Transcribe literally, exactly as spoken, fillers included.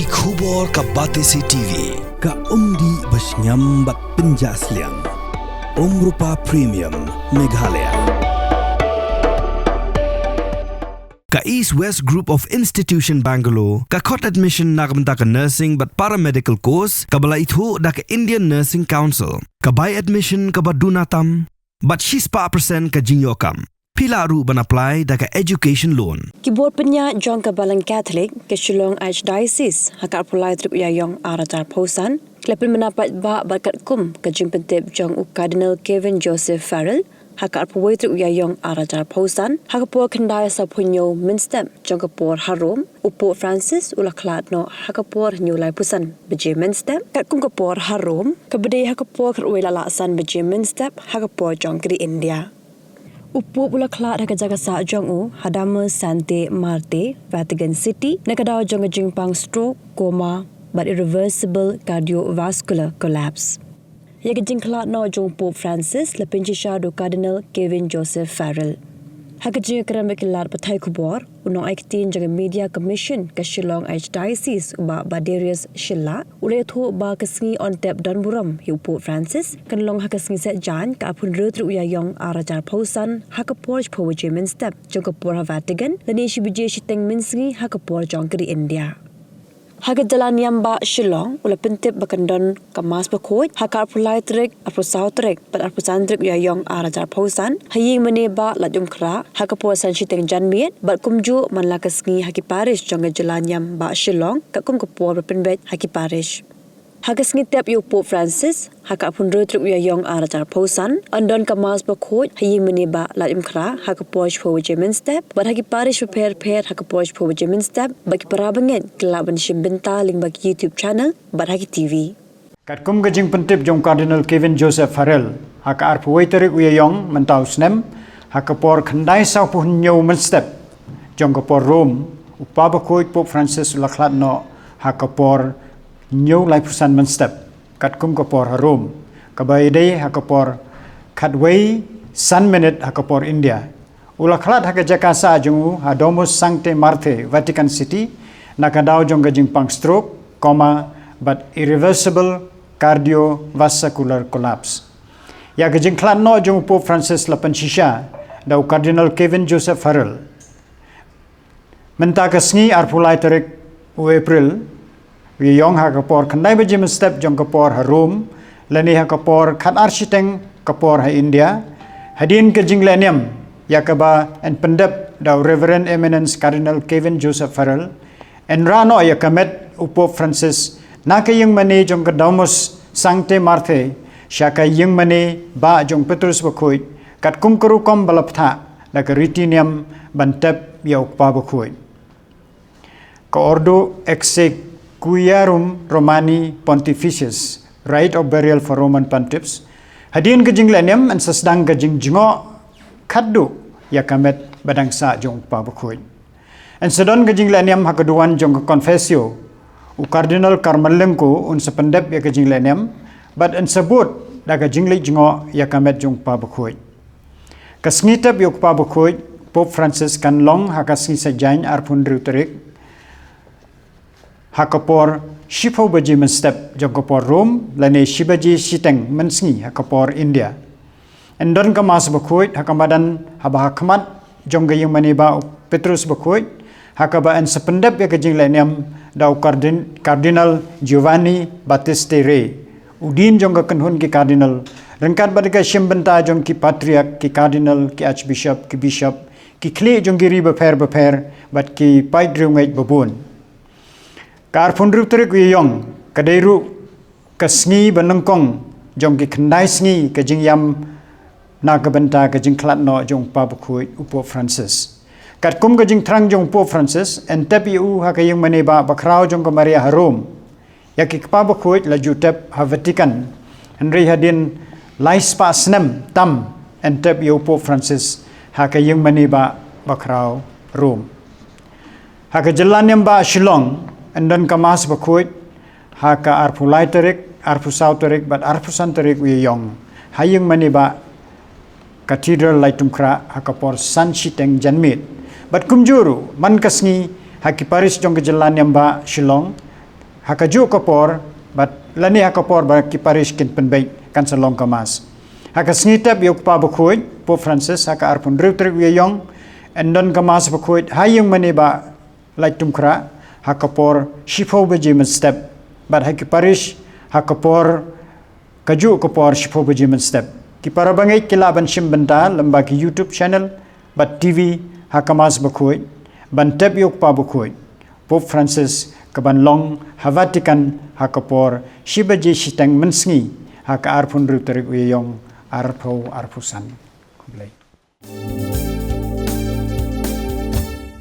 Ki khubor ka Batesi T V. Ka umdih ba shngiam bad pynjah sliang. Umrupa Premium Meghalaya. Ka East West Group of Institution Bangalore, ka khot admission na ka bynta ka nursing bad paramedical course, kaba la ithuh da ka Indian Nursing Council. Ka bai admission kaba duna tam, bad shispah percent ka jingïoh kam. Phi lah ruh ban apply da ka education loan. Ki bor pynïaid jong ka Balang Catholic, ka Shillong Archdiocese, ha ka arphew lai tarik u Ïaïong ar hajar arphew san, ki la pynbna paidbah bad katkum ka jingpyntip jong u Cardinal Kevin Joseph Farrell, ha ka arphew wei tarik u Ïaïong ar hajar arphew san, ha ka por khyndai sawphew hynñiew mynstep jong ka por ha Rome, u Pope Francis u la khlad noh ha ka por hynñiew laiphew san baje mynstep, katkum ka por ha Rome, kaba dei ha ka por khatwei la lah san baje mynstep, ha ka por jong ka ri India. U Pope u la khlad ha ka jaka sah jong u, ha Domus Sanctae Marthae, Vatican City, na ka daw jong ka jingpang stroke, coma, bad irreversible cardiovascular collapse. Ïa ka jingkhlad noh jong u Pope Francis la pynshisha da u Cardinal Kevin Joseph Farrell. Ha ka jingïakren bad ki lad pathai khubor, u nongai ktien jong ka Media Commission ka Shillong Archdiocese u Bah Badarius Shylla, u la ïathuh ba ka sngi yn tep don burom ïa u Pope Francis, kan long ha ka sngi Saitjaiñ ka arphew hynriew tarik u Ïaïong ar hajar arphew san, ha ka por shiphew baje mynstep jong ka por ha Vatican, lane shi baje shiteng mynsngi ha ka por jong ka ri India. Ha ka jylla niam bah Shillong, u la pyntip ba kan don ka Mass Bakhuid, ha ka arphew lai tarik, arphew saw tarik, bad arphew san tarik u Ïaïong ar hajar arphew san, ha ïing mane bah Laitumkhrah, ha ka por san shiteng janmiet, bad kumjuh man la ka sngi ha ki parish jong ka jylla niam bah Shillong, katkum ka por ba pynbeit ha ki parish. Ha ka sngi tep ïa u Pope Francis, ha ka arphew hynriew tarik u Ïaïong ar hajar arphew san, yn don ka Mass Bakhuid, ha ïing mane bah Laitumkhrah, ha ka por shiphew baje mynstep, bad ha ki parish bapher bapher, ha ka por shiphew baje mynstep, bad ki para bangeit, ki lah ban shim bynta lyngba ki YouTube channel, bad ha ki T V. Katkum ka jingpyntip jong u Cardinal Kevin Joseph Farrell, ha ka arphew wei tarik u Ïaïong mynta u snem, ha ka por khyndai sawphew hynñiew mynstep jong ka por Rome, u Kpa Bakhuid Pope Francis u la khlad noh ha ka por hynñiew laiphew san mynstep, katkum ka por ha Rome, kaba ïadei ha ka por khatwei san minit ha ka por India. U la khlad ha ka jaka sah jong u ha Domus Sanctae Marthae, Vatican City, na ka daw jong ka jingpang stroke, coma, bad irreversible cardiovascular collapse. Ïa ka jingkhlad noh jong u Pope Francis la pynshisha da u Cardinal Kevin Joseph Farrell. Mynta ka sngi arphew lai tarik u April, u Ïaïong ha ka por khyndai baje mynstep jong ka por ha Rome, lane ha ka por khatar shiteng ka por ha India, hadien ka jinglehniam ïa kaba yn pyndep da u Reverend Eminence Cardinal Kevin Joseph Farrell, yn rah noh ïa ka met u Pope Francis na ka ïing mane jong ka Domus Sanctae Marthae sha ka ïing mane bah jong u Petrus Bakhuid, katkum ka rukom ba la bthah da ka riti niam ban tep ïa u Kpa Bakhuid. Ka Ordo Exequiarum Romani Pontifices, Rite of Burial for Roman Pontiffs, hadien ka jinglehniam yn sa sdang ka jingjngoh khatduh ïa ka met ba dang sah jong u Kpa Bakhuid. Yn sa don ka jinglehniam ha ka duwan jong ka Confessio, u Cardinal Carolinco un sa pyndep ïa ka jinglehniam, bad yn sa bud da ka jingleit jngoh ïa ka met jong u Kpa Bakhuid. Ka sngi tep ïa u Kpa Bakhuid Pope Francis kan long ha ka sngi Saitjaiñ arphew hynriew tarik, ha ka por shiphew baje mynstep jong ka por Rome, lane shi baje shiteng mynsngi ha ka por India. Yn don ka Mass Bakhuid ha ka madan haba ha khmat jong ka ïing mane bah u Petrus Bakhuid, ha kaba yn sa pyndep ïa ka jinglehniam da u Cardin-, Cardinal Giovanni Battista Re, u Dean jong ka kynhun ki Cardinal, ryngkat bad ka shim bynta jong ki Patriarch, ki Cardinal, ki Archbishop, ki Bishop, ki khlieh jong ki ri bapher bapher, bad ki paid riewngeit babun. Ka arphew hynriew tarik u Ïaïong, ka dei ruh ka sngi ba nyngkong jong ki khyndai sngi ka jingïam na ka bynta ka jingkhlad noh jong u Kpa Bakhuid u Pope Francis. Katkum ka jingthrang jong u Pope Francis, yn tep ïa u ha ka ïing mane bah bakhraw jong ka Maria ha Rome. Ïa ki Kpa Bakhuid la ju tep ha Vatican, hynrei hadien lai spah snem tam yn tep ïa u Pope Francis ha ka ïing mane bah bakhraw Rome. Ha ka jylla niam bah Shillong, yn don ka Mass Bakhuid ha ka arphew lai tarik, arphew saw tarik bad arphew san tarik u Ïaïong, ha ïing mane bah Cathedral Laitumkhrah ha ka por san shiteng janmiet. Bad kumjuh ruh man ka sngi ha ki parish jong ka jylla niam bah Shillong, Ha kajuh ka por, bad lane ha ka por ba ki parish kin pynbeit kan sa long ka Mass. Ha ka sngi tep ïa u Kpa Bakhuid, Pope Francis, ha ka arphew hynriew tarik u Ïaïong, yn don ka Mass Bakhuid ha ïing mane ba Laitumkhrah, ha ka por shiphew baje mynstep, bad ha ki parish, ha ka por kajuh ka por shiphew baje mynstep. Ki para bangeit ki lah ban shim bynta lyngba ki YouTube channel bad T V ha ka Mass Bakhuid, ban tep ïa u Kpa Bakhuid, Pope Francis, ka ban long ha Vatican ha ka por shi baje shiteng mynsngi ha ka arphew hynriew tarik u Ïaïong arphew arphew san. Khublei.